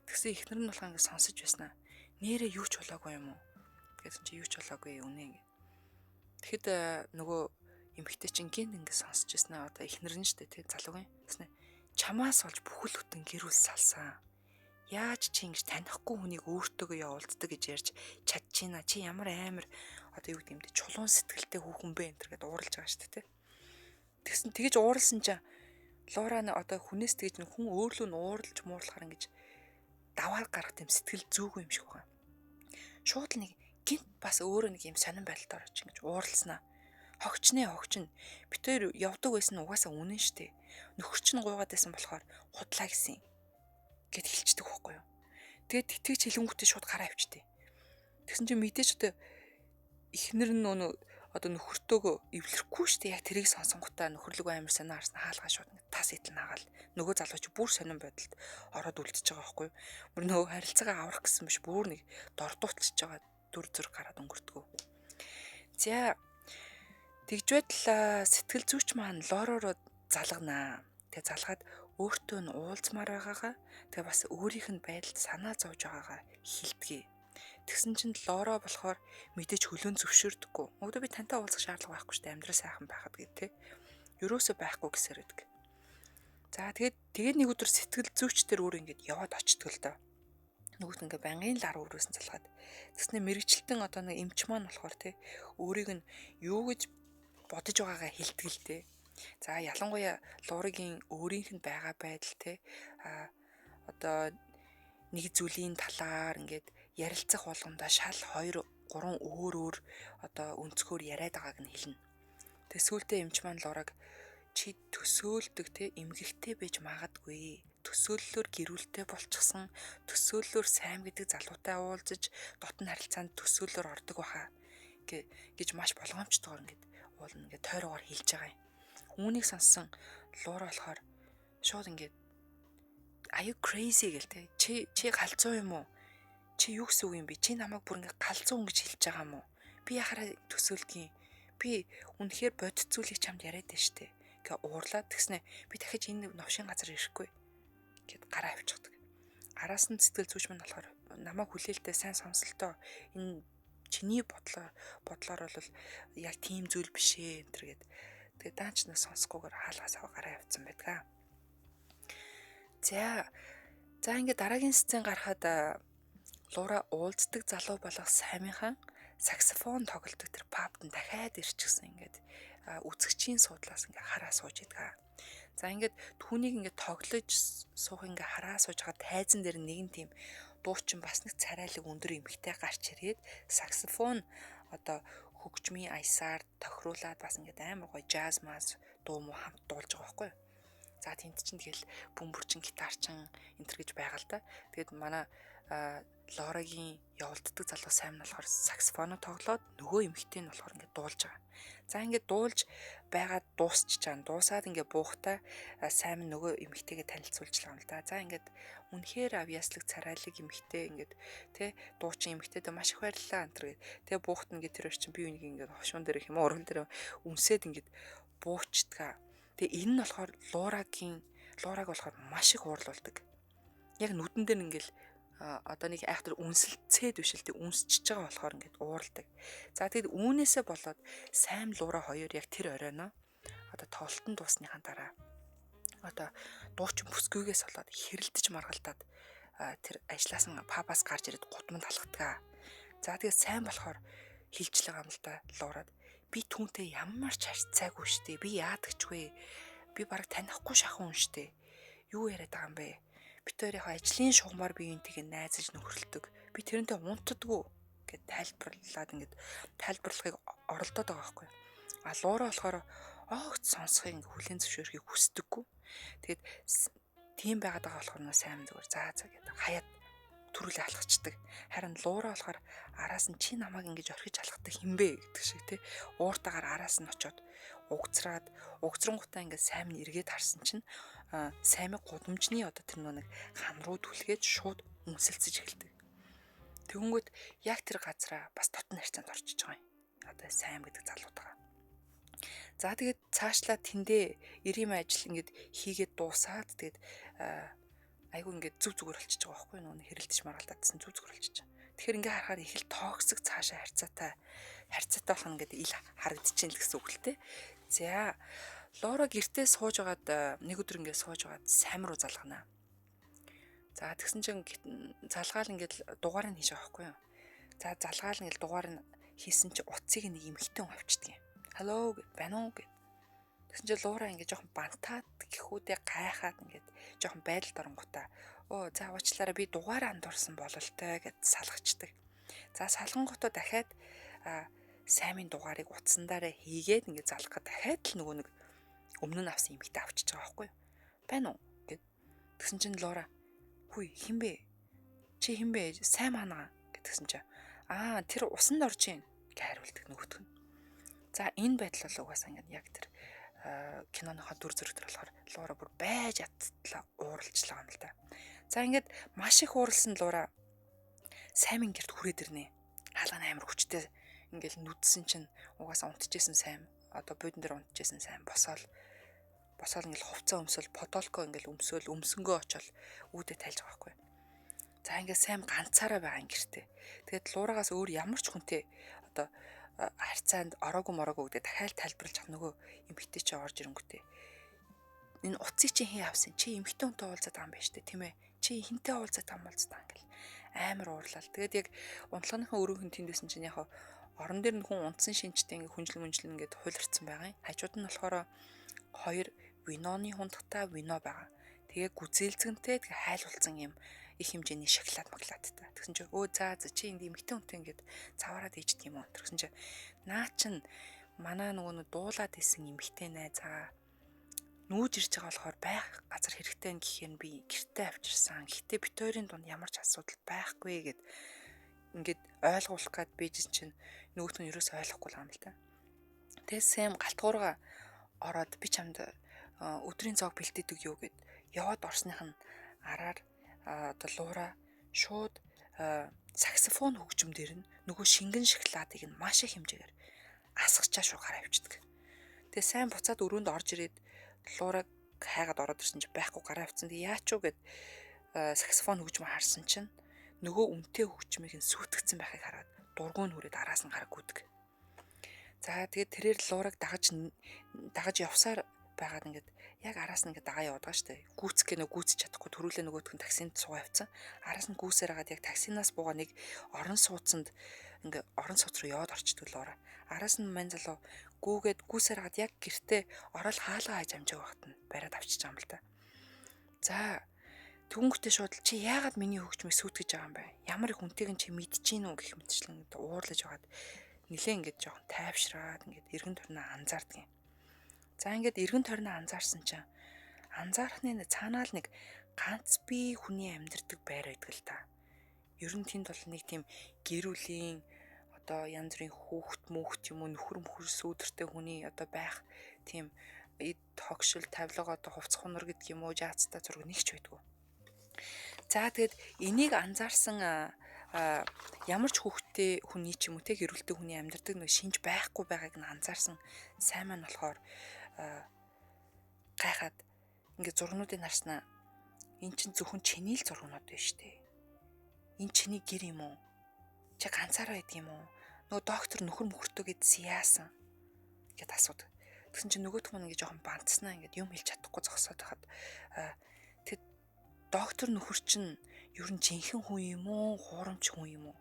Тэгсэн эхнэр нь болохоор ингээд сонсож байснаа. Нэрээ юу ч болоогүй юм уу? Гэсэн чи юу ч болоогүй үнэ ингээд. Тэгэхэд нөгөө эмэгтэй чинь гинт ингээд сонсож байснаа одоо эхнэр нь штэ тий залуугийн. Тэгснэ чамаас болж бүхэл бүтэн гэр бүл салсан. Яаж чи ингэж танихгүй хүнийг өөртөөгөө явуулддаг гэж ярьж чадчихна. Чи ямар амар одоо юу гэдэг юм бэ, чулуун сэтгэлтэй хүүхэн бэ энэ төр гэдээ ууралж байгаа шүү дээ. Тэгсэн тэгэж ууралсан чинь Лора нь одоо хүнээс тэгж хүн өөрлөө нь ууралж муурлахаар ингэж даваар гарах тийм сэтгэл зүүгүй юм шиг байгаа. Шууд л нэг гинт бас өөрөө нэг юм сонин байдалд орж ингэж ууралснаа. Хогчнээ хогч нь бит хоёр явдаг байсан нь угаасаа үнэн штэ. Нөхөр чинь гуйгаад байсан болохоор худлаа гэсэн гэд хэлчихдэг байхгүй юу. Тэгээд тэтгэж хэлэнгүүтээ шууд гараа авчтээ. Тэгсэн чинь мэдээж одоо эхнэр нь нөө одоо нөхөртөөгөө эвлэрэхгүй штэ. Яг тэрийг сонсонгуудаа нөхөрлөгөө амар сонио харсан хаалгаа шууд ингэ тас идэл нагаал нөгөө залуу чи бүр сонин байдалд ороод үлдчихэж байгаа байхгүй юу. Бүр нөгөө харилцаагаа аврах гэсэн биш, бүр нэг дордуулчихж байгаа дүр зураг гараад өнгөрдгөө. За тэгж байтал сэтгэл зүйч маань Лоророо залганаа. Тэгээ залгаад өөртөө нь уулзмаар байгаагаа, тэгээ бас өөрийнх нь байдалд санаа зовж байгаагаа хэлдэг. Тэгсэн чинь Лоро болохоор мэдээж хөлөөн зөвшөөрдөггүй. Өгдөө би тантай уулзах шаардлага байхгүй шүү дээ. Амьдрал сайхан байхад гэд тэ. Ерөөсөө байхгүй гэсээр байдаг. За тэгээд нэг өдөр сэтгэл зүйч тэр өөр ингэж яваад очтгол доо. Нөгөөт ингээ байнгын лар өрөөс нь залгаад. Тэгснэ мэрэгчлэн одоо нэг эмч маань болохоор тэ өөрийг нь юу гэж бодож байгаагаа хэлдэг л дээ. За ялангуяа Луригийн өөрийнх нь байгаа байдал те а одоо нэг зүйлийн талаар ингээд ярилцах болгондоо шал 2 3 өөр өөр одоо өнцгөр яриад байгааг нь хэлнэ. Тэгээ сүүлдээ эмч маань Лураг чи төсөөлдөг те эмгэгтэй байж магадгүй. Төсөөллөөр гэрүүлтэй болчихсон, төсөөллөөр сайн гэдэг залуутай уулзаж дотн харилцаанд төсөөллөөр ордог баха гэж маш болгоомжтойгоор ингээд уулна ингээд тойрогоор хэлж байгаа юм. Үүнийг сонссон Луура болохоор шууд ингээд are you crazy гэл те, чи галзуу юм уу? Чи юу гэсэн үг юм бэ? Чи намайг бүр ингээд галзуу гэж хэлж байгаа юм уу? Би яхаараа төсөөлдгийн. Би үнэхээр бодит зүйлийг чамд яриад байна штэ гэ уурлаад тэгснэ би дахиж энэ новшин газар ирэхгүй гэд гараа авчихдаг. Араас нь сэтгэл зүйч мань болохоор намайг хүлээлттэй сайн сонсолтоо, энэ чиний бодлоор бол яг тийм зүйл биш ээ энэ төр гэд. Тэгээ даанч нэг сонсохгүйгээр хаалгаас гараа явцсан байдаг. За ингээд дараагийн сцен гарахад Лура уулздаг залуу болох Саймынхан саксофон тоглодог тэр пабд нь дахиад ирчихсэн, ингээд үзэгчийн суудлаас ингээ хараа сууж идэг. За ингээд түүнийг ингээд тоглож суух ингээ хараа сууж байгаа тайзан дээр нэгэн тийм дуучин бас нэг царайлаг өндөр эмэгтэй гарч ирээд саксофон одоо хөгжмийн аясаар тохируулаад бас ингээд амар гоё жаз маз дуу муу хамт дуулж байгаа байхгүй юу. За тэнд чинь тэгэл бөмбөрчин, гитарчин энэ төр гэж байгаа л да. Тэгээд манай Лорагийн явуулддаг залуу сайн нь болохоор саксофоно тоглоод нөгөө эмэгтэй нь болохоор ингээд дуулж байгаа. За ингээд дуулж байгаад дуусчих чам. Дуусаад ингээд буухтаа сайн нөгөө эмэгтэйгээ танилцуулж байгаа юм л да. За ингээд үнэхээр авьяаслаг царайлаг эмэгтэй ингээд тэ дуучин эмэгтэйдээ маш их баярлалаа энэ төр гээд. Тэгээ буухт ингээд тэр чинь би үнийг ингээд хошуун дээр их юм уран дээр өмсөөд ингээд буучдгаа. Тэгээ энэ нь болохоор Лураг болохоор маш их уурлуулдаг. Яг нүдэн дээр ингээд одоо нэг айхтар үнсэлцээд биш л дээ, үнсчихэж байгаа болохоор ингээд уурладаг. За тэгэд үүнээсээ болоод Сайм Лура хоёр яг тэр оройноо одоо тоглолтын дуусныхаа дараа одоо дуучин бүсгүйгээс болоод хэрэлдэж маргалдаад тэр ажилласан пабаас гарч ирээд гудамд алхдаг. За тэгээд сайн болохоор хилжлээ байгаа юм л да Лурад. Би түүнтэй ямар ч харьцаагүй штэ. Би яадаг ч вэ? Би бараг танихгүй шахан хүн штэ. Юу яриад байгаа юм бэ? Бид хоёр яг ажлын шугамар биеинтэйгээ найзаж нөхөрлөдөг. Би тэрнтэй унтдаггүй гэд тайлбарлаад ингээд тайлбарлахыг оролдоод байгаа байхгүй. А Луура болохоор огт сонсохыг ингээд хүлээн зөвшөөрөхийг хүсдэггүй. Тэгээд тийм байгаад байгаа болохоор нөө сайн зүгээр заа заа гэд хаяад төрүүлээ алхацдаг. Харин Луура болохоор араас нь чи намайг ингэж орхиж алхдаг хинбэ гэдэг шиг тий ууртаагаар араас нь очиод угцраад угцрангуудаа ингээд сайн нь эргээд харсан чинь саймыг гудамжны одоо тэр нэг хам руу түлхээд шууд үнсэлцэж эхэлдэг. Тэгэнгүүт яг тэр газараа бас дотн харьцаанд орчиж байгаа юм. Одоо сайм гэдэг залуутайгаа. За тэгээд цаашлаа тэндээ ирим ажил ингээд хийгээд дуусаад тэгээд айгүй ингээд зүв зүгээр болчихж байгаа байхгүй юу, нөгөө хэрэлдэж маргалдаадсан зүв зүгээр болчихж байгаа. Тэгэхээр ингээ харахаар их л токсик цаашаа харьцаатай болох нь ингээд ил харагдчихээн л гэсэн үг л те. За Лора гэртээ сууж байгаад нэг өдөр ингээд сууж байгаад сайм руу залгана. За тэгсэн чинь залгаал ингээд дугаарыг хийж байгаа байхгүй юу. За залгаал ингээд дугаар нь Хийсэн чи утсыг нэг эмэгтэй хүн авчдаг юм. "Hello" гэд, "Байна уу" гэд. Тэгсэн чи Луура ингээд жоохон бантаад гэхүүдээ гайхаад ингээд жоохон байдалд оронгуудаа "Оо, за, уучлаарай, би дугаар андуурсан бололтой" гэд салгачдаг. За, салгангуудаа дахиад Саймын дугаарыг утсан даараа хийгээд ингээд залгах дахиад л нөгөө нэг өмнө нь авсан эмэгтэй авчиж байгаа байхгүй юу? "Байна уу" гэд. Тэгсэн чинь Луура "Хүй, хэн бэ? Чи хэн бэ? Сайн маанаа" гэдгсэн чинь "Аа, тэр усанд орж ийн" гэж хариулдаг нөгөөх нь. За, энэ байдал бол угаасаа ингээд яг тэр киноныхоо дүр зураг төр болохоор Луура бүр байж ятлаа ууралчлаа юм л да. За, ингээд маш их ууралсан Луура Саймын гэрт хүрээд ирнэ. Хаалга амар хүчтэй ингээл нүдсэн чинь угаасаа унтчихсэн Сайм, одоо буудан дээр унтчихсэн Сайм босоол босоол ингээл хувцас өмсөл, подолко ингээл өмсөөл, өмсөнгөө очоод үүдээ тайлж байгаа байхгүй. За, ингээд Сайм ганцаараа байгаа юм гэртээ. Тэгээд Луурагаас өөр ямар ч хүнтэй одоо харьцаанд ороогүй мороогүй гэдэг дахиад тайлбарлаж авах нөгөө эмэгтэй чи орж ирэнгүүтээ "Энэ утсыг чи хэн авсан? Чи эмэгтэй хүнтэй уулзаад байгаа юм байна шүү дээ, тийм ээ? Чи хэнтэй уулзаад байгаа юм, уулзаад байгаа" ингээл амар уурлал. Тэгээд яг унтлагынхаа өрөөхөн тэнд байсан чинь яг орон дээр нь хүн унтсан шинжтэй ингээ хүнжил мүнжил ингээд хуйларцсан байгаа юм. Хажууд нь болохоор хоёр виноны хундахтай вино байгаа. Тэгээ гүзээлзгэнтэй, тэгээ хайлуулсан юм их хэмжээний шоколад макладтай. Тэгсэн чинь "Өө, за за, чи энд эмэгтэй хүнтэй ингээд цаваарад ийждэг юм уу?" Тэгсэн чинь "Наа чин манай нөгөө нэг дуулаад исэн эмэгтэй найзаа нүүж ирж байгаа болохоор байх газар хэрэгтэй гэхээр би гэртээ авчирсан. Гэхдээ бид хоёрын дунд ямар ч асуудал байхгүй" гэд ингээд ойлгуулах гээд бийжсэн чинь нөгөөх нь ерөөсөө ойлгохгүй л юм л та. Тэгээ Сэм галтгуурга ороод "Би чамд өдрийн зоог бэлдээдэг юу" гэд яваад орсных нь араар одоо Луура шууд саксофон хөгжим дээр нь нөгөө шингэн шоколадыг нь маш их хэмжээгээр асгачаа шууд гараа авчдаг. Тэгээ сайн буцаад өрөөнд орж ирээд Луураг хайгаад ороод ирсэн чи байхгүй, гараа авцсан. Тэгээ яач уу гэд саксофон хөгжим харсан чинь нөгөө үнэтэй хөгжмийг нь сүйтгэцэн байхыг хараад дургуун хүрээд араас нь гараг гүдэг. За, тэгээд тэрээр Луураг дагаж дагаж явсаар байгаад ингээд яг араас нь ингээд дагаа яваад байгаа шүү дээ. Гүйцэх гэнэ, гүйцэж чадахгүй төрүүлээ нөгөөх нь таксинд суугаа явцсан. Араас нь гүйсээр хагаад яг таксинаас буугаа нэг орон сууцанд ингээ орон сууц руу яваад орчдөг Луура. Араас нь мань залуу гүүгээд гүйсээр хагаад яг гэртээ ороод хаалгаа хайж амжааг багт нь бариад авчиж байгаа юм л та. За, түнгүүтээ шууд "Чи яагаад миний хөгжмийг сүйтгэж байгаа юм бэ? Ямар их хүнтэйг нь чи мэдэж гин үү?" гэх мэтчлэн уурлаж байгаад нилээ ингээд жоохон тайвшраад ингээд эргэн тойрноо анзаардаг юм. За, ингээд эргэн тойрноо анзаарсан чинь анзаархны цаанаа л нэг ганц бие хүний амьдардаг байр байдаг л та. Ер нь тэнд бол нэг тийм гэр бүлийн одоо янз бүрийн хүүхэд мөхт юм уу, нөхөр мөхөр сүүдэртэй хүний одоо байх тийм эд хогшил тавилга, одоо хувцас хунар гэдэг юм уу, жаацтай зураг нэг ч байдгүй. За, тэгэд энийг анзаарсан ямар ч хүүхэдтэй хүний ч юм уу те, гэрүүлтэй хүний амьдардаг нэг шинж байхгүй байгааг нь анзаарсан сайн маань болохоор гайхаад ингээд зургнуудыг харснаа "Энэ чинь зөвхөн чиний л зургнууд байна шүү дээ. Энэ чиний гэр юм уу? Чи ганцаараа байдаг юм уу? Нөгөө доктор нөхөр мөхөртөө гэдсэн яасан?" гэд асуудаг. Тэгсэн чинь нөгөөх нь ингээд жоохон бантснаа ингээд юм хэлж чадахгүй зогсоод байхад тэр доктор нөхөр чинь ер нь жинхэнэ хүн юм уу, хуурамч хүн юм уу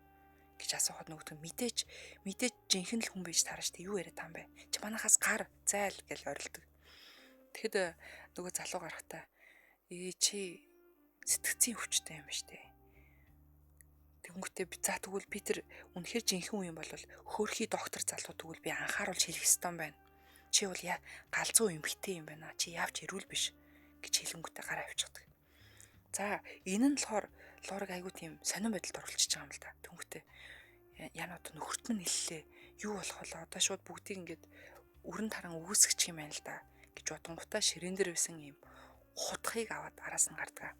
гэж асуухад нөгөөх нь мэдээж мэдээж жинхэнэ л хүн байж таарна шүү дээ. Юу яриад байгаа юм бэ? Чи манахаас гар зайл" гэж орилдог. Тэгэхэд нөгөө залуу гарахтаа "Ээ, чи сэтгцийн өвчтэй юм ба штэ. Тэнгүүтээ за, тэгвэл би тэр үнэхээр жинхэнэ хүн юм бол хөөрхий доктор залуу тэгвэл би анхааруулж хэлэх ёстой юм байна. Чи бол я галзуу эмхтэй юм байна. Чи явж эрүүл биш" гэж хэлэнгүүтээ гараа авчихдаг. За, энэ нь болохоор Луураг айгуу тийм сонин байдалд оруулчихж байгаа юм л да. Тэнгүүтээ яна одоо нөхөрт минь хэллээ. Юу болох вэ? Одоо шууд бүгдийг ингээд өрн таран үгүйсгэх юм байна л да гэж бодонгуудаа ширээн дээр байсан юм хутхыг аваад араас нь гардаг.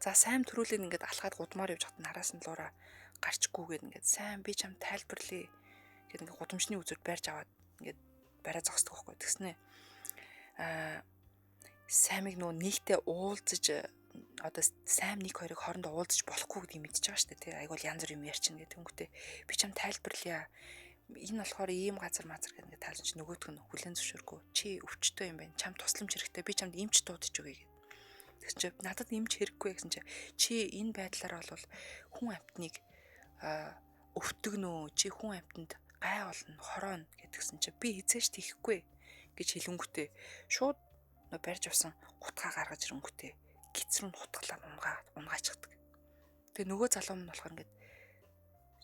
За, сайн төрүүлээд ингээд алхаад гудмаар явж хат араас нь Луура гарч гүгээд ингээд "Сайн, би чам тайлбарлая" гэд ингээд гудамжны үзүүрт байрж аваад ингээд бариа зогсдог байхгүй. Тэгснэ Саймыг нөгөө нийтээ уулзаж, одоо Сайм нэг хоёрыг хоорондоо уулзаж болохгүй гэдгийг мэдчихэж байгаа шүү дээ, тий. Айгуул янз бүр юм ярьчин гэдэг. Тэнгүүтээ "Би чам тайлбарлая. Энэ болохоор ийм газар мазар" гэдэг ингээд тайлсан чи нөгөөх нь хүлэн зөвшөөрөхгүй. "Чи өвчтөй юм байна. Чам тусламж хэрэгтэй. Би чамд эмч дуудаж өгье" гэдэг. Тэгсэн чи "Надад эмч хэрэггүй" гэсэн чи чи энэ байдлаар бол хүн амьтныг өвтгөнөө, чи хүн амьтанд гай болно, хорооно гэдгсэн чи би хизээш тийхгүй гэж хэлэнгүүтээ шууд барьж авсан гутгаа гаргаж ирэнгүүтээ гиз рүү хутгалаад унгаачдаг. Тэгээ нөгөө залуу нь болохоор ингээд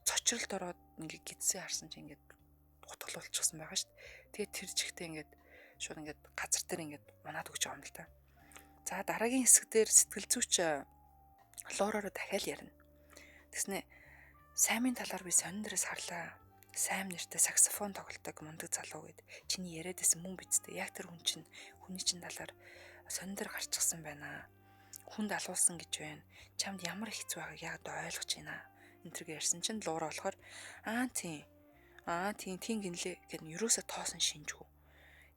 цочролд ороод ингээд гидсээ харсан чи ингээд хутгалуулчихсан байгаа шүү дээ. Тэгээ тэр чигтээ ингээд шууд ингээд газар дээр ингээд унаад өгч байгаа юм л та. За дараагийн хэсэг дээр сэтгэл зүйч Лоророо дахиад ярина. Тэгснэ Саймын талаар би сонин дээрээс харлаа. Сайм нэртэй саксофон тоглодог мундаг залуу гэд чиний яриад байсан мөн биз дээ. Яг тэр хүн чинь хүний чинь талаар сонин дээр гарчихсан байна. Хүнд алуулсан гэж байна. Чамд ямар их хэцүү байгааг яг одоо ойлгож байна. Энэ тэргээ ярьсан чинь Луура болохоор аа тийм. Аа тийм тийм гинлээ гэд нь юусоо тоосон шинжгүй.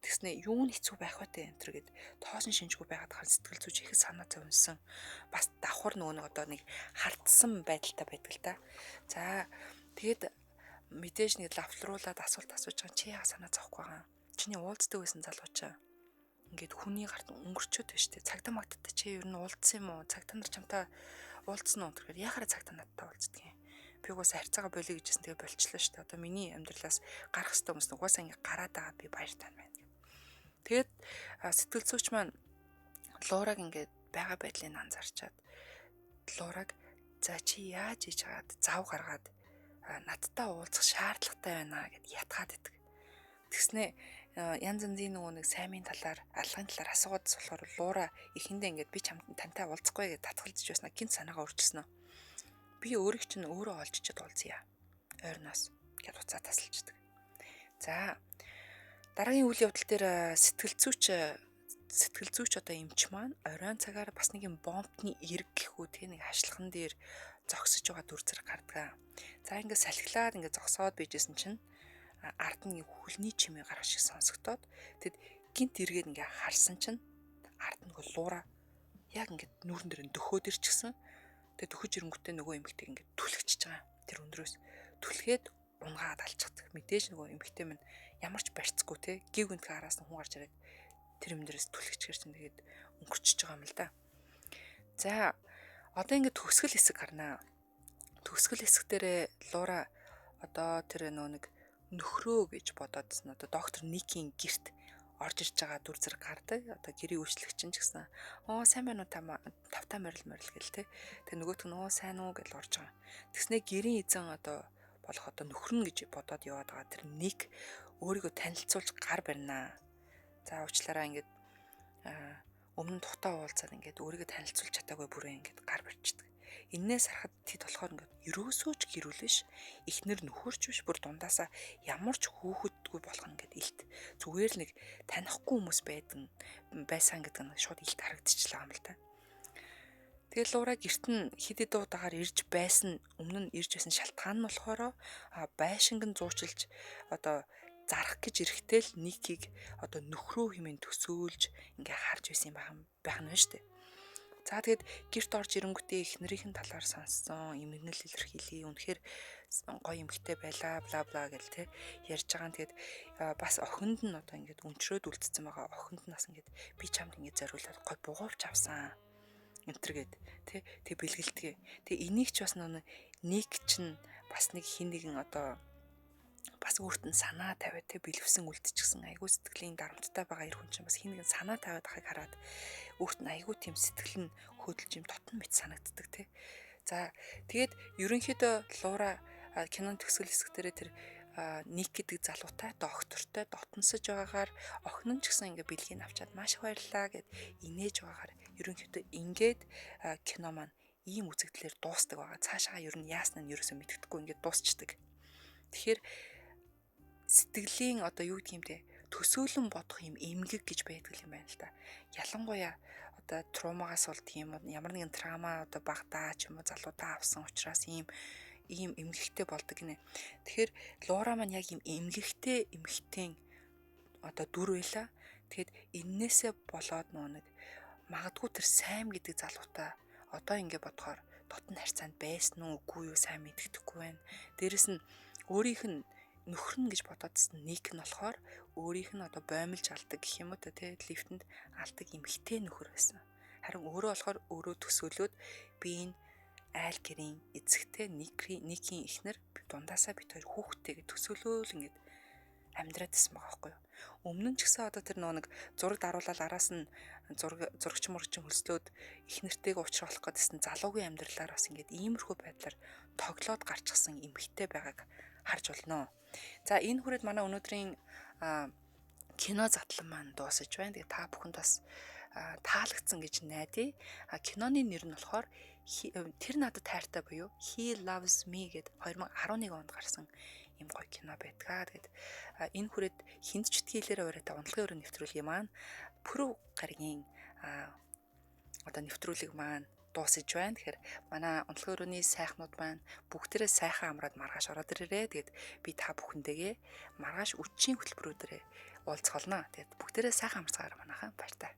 Тэгснэ юу нь хэцүү байх вэ те энэ тэр гэд тоосон шинжгүй байгаад хаар сэтгэл зүйч их санаа зовнсон. Бас давхар нөгөө нэг одоо нэг хардсан байдалтай байдаг л та. За тэгээд мэдээж нэг лавлруулад асуулт асууж байгаа чи яа санаа зовхгүй байгаа. Чиний уулздаг байсан залуу чи ингээд хүний гарт өнгөрчөөд байна штэ. Цагдаа магттай чи ер нь уулзсан юм уу? Цагдаа нар чамтай уулзсан уу? Тэгэхээр яхаараа цагдаа надтай уулздаг юм. Би угаасаа харьцаагаа болиё гэжсэн тэгээ болчлоо штэ. Одоо миний амьдралаас гарах хэвээр хүмүүс угаасаа ингээд гараад байгаа би баяртай байна. Тэгээд сэтгэл зүйч маань Луураг ингээд байгаа байдлыг анзаарчаад Луураг за чи яаж хийж хагаад зав гаргаад надтай уулзах шаардлагатай байна гэд ятгаад идэг. Тэгснэ янз янзын нөгөө нэг саймын талаар алгын талаар асуугаад болохоор Луура эхэндээ ингээд би чамд тантай уулзахгүй гэж татгалзаж байснаа гинт санаагаа өөрчилсөн. Би өөрийг чинь өөрөө олж чад уулзъя. Ойрноос гэд уцаа тасалждаг. За дараагийн үйл явдал дээр сэтгэл зүйч одоо эмч маань оройн цагаар бас нэг юм бомбтны эрг гэхүү те нэг хашлахан дээр зогсож байгаа дүр зэрэг гардаг. За ингээд салхилаад ингээд зогсоод байжсэн чинь ард нь хөлний чимээ гарах шиг сонсогдоод тэгэд гинт эргээд ингээд харсан чинь ард нөгөө Луура яг ингээд нүүрэн дээр нь дөхөөд ирчихсэн. Тэгээд дөхөж ирэнгүүтээ нөгөө эмэгтэй ингээд түлхчихэж байгаа. Тэр өндрөөс түлхээд унгаад алчихдаг. Мэдээж нөгөө эмэгтэй минь ямар ч барьцгүй те гів гүнтгий араас нь хүн гарч ирээд тэр юм дээрээс түлхчихэр чинь тэгээд өнгөрчөж байгаа юм л да. За одоо ингээд төгсгөл хэсэг гарнаа. Төгсгөл хэсэг дээрээ Луура одоо тэр нөгөө нэг нөхрөө гэж бодоодсэн одоо доктор Никийн герт орж ирж байгаа дүр зэрэг гардаг. Одоо гэрийн үйлчлэгч чинь ч гэсэн оо сайн байна уу та тавтаа морил морил гэл те. Тэгээ нөгөөх нь оо сайн уу гэж орж байгаа. Тэгснэ гэрийн эзэн одоо болох одоо нөхөр нь гэж бодоод яваад байгаа тэр Ник өөрийгөө танилцуулж гар барина. За уучлаарай ингээд өмнө нь тухтаа уулзаад ингээд өөрийгөө танилцуулж чадаагүй бүрээ ингээд гар барьчихдаг. Эннээс харахад тэд болохоор ингээд ерөөсөө ч гэрүүл биш, эхнэр нөхөрч биш, бүр дундаасаа ямар ч хүүхэдгүй болох нь ингээд илт. Зүгээр л нэг танихгүй хүмүүс байдаг байсан гэдэг нь шууд илт харагдчихлаа юм л та. Тэгэл Луура гэрт нь хэд хэд удаагаар ирж байсан, өмнө нь ирж байсан шалтгаан нь болохоор байшинг нь зуучилж одоо зарах гэж ирэхдээ л Никийг одоо нөхрөө хэмээн төсөөлж ингээ харж байсан юм байх нь шүү дээ. За тэгэд гэрт орж ирэнгүүтээ эхнэрийнх нь талаар сонссон, эмгэнэл илэрхийлээ. Үнэхээр гоё эмэгтэй байлаа, бла бла гэл те ярьж байгаа нь тэгэд бас охинд нь одоо ингээд өнчрөөд үлдсэн байгаа. Охинд нь бас ингээд би чамд ингээд зориулаад гоё бугуувч авсан. Энтергээд те тэг бэлгэлдэг. Тэг энийг ч бас нэг Ник чинь бас нэг хин нэгэн одоо бас өөрт нь санаа тавиад те бэлэвсэн үлдчихсэн айгүй сэтгэлийн дарамттай байгаа эр хүн чинь бас хин нэгэн санаа тавиад байхыг хараад өөрт нь айгүй тийм сэтгэл нь хөдөлж юм дотн мэт санагддаг те. За тэгээд ерөнхийдөө Луура кинон төгсгөл хэсэг дээрээ тэр Ник гэдэг залуутай доктортой дотносож байгаагаар охин нь ч гэсэн ингээ бэлгийг авчаад маш их баярлалаа гэд инээж байгаагаар ерөнхийдөө ингээд кино маань ийм үзэгдлэр дуустдаг байгаа. Цаашаа ер нь яасан нь ерөөсөө мэддэхгүй ингээд дуусчдаг. Тэгэхээр сэтгэлийн одоо юу гэдэг юм те төсөөлөн бодох юм эмгэг гэж байдаг юм байна л да. Ялангуяа одоо траумагаас болд юм уу ямар нэгэн траума одоо багадаа ч юм уу залуудаа авсан учраас ийм эмгэгтэй болдог гинэ. Тэгэхээр Луура маань яг ийм эмгэгтэй эмэгтэй одоо дүр байла. Тэгэхэд эннээсээ болоод нөгөө нэг магадгүй тэр Сайм гэдэг залуутай одоо ингэ бодохоор дотн харьцаанд байсан уу үгүй юу сайн мэддэхгүй байна. Дээрэс нь өөрийнх нь нөхөр нь гэж бодоодсэн Ник нь болохоор өөрийнх нь одоо боомлж алдаг гэх юм уу та лифтэнд алдаг эмэгтэй нөхөр байсан. Харин өөрөө болохоор өөрөө төсөөлөөд би энэ Айл гэрийн эзэгтэй Никийн эхнэр дундаасаа бит хоёр хүүхэдтэйгээ төсөөлөөл ингээд амьдраад исэн байгаа байхгүй юу. Өмнө нь ч гэсэн одоо тэр нөгөө нэг зураг даруулаад араас нь зураг зурагч мурагчин хөлслөөд их нэртэйг уучруулах гэдсэн залуугийн амьдралаар бас ингээд иймэрхүү байдлаар тоглоод гарчихсан эмэгтэй байгааг харж болно. За, энэ хүрээд манай өнөөдрийн кино задлан маань дуусаж байна. Тэгээ та бүхэнд бас таалагдсан гэж найдаа. А киноны нэр нь болохоор "Тэр надад хайртай" буюу "He Loves Me" гээд 2011 онд гарсан юм гоё кино байдаг. Тэгээд энэ хүрээд "Хэнд ч битгий хэлээрэй" уриатай унтлагын өрөө нэвтрүүлгийн маань Пүрэв гарагийн одоо нэвтрүүлэг маань дуусаж байна. Тэгэхээр манай унтлагын өрөөний сайхнууд маань бүгдээрээ сайхан амраад маргааш ороод ирээрэй. Тэгээд би та бүхэндээгээ маргааш үдшийн хөтөлбөрүүдэрээ уулзах болно. Тэгээд бүгдээрээ сайхан амарцгаарай, манайхан, баяртай.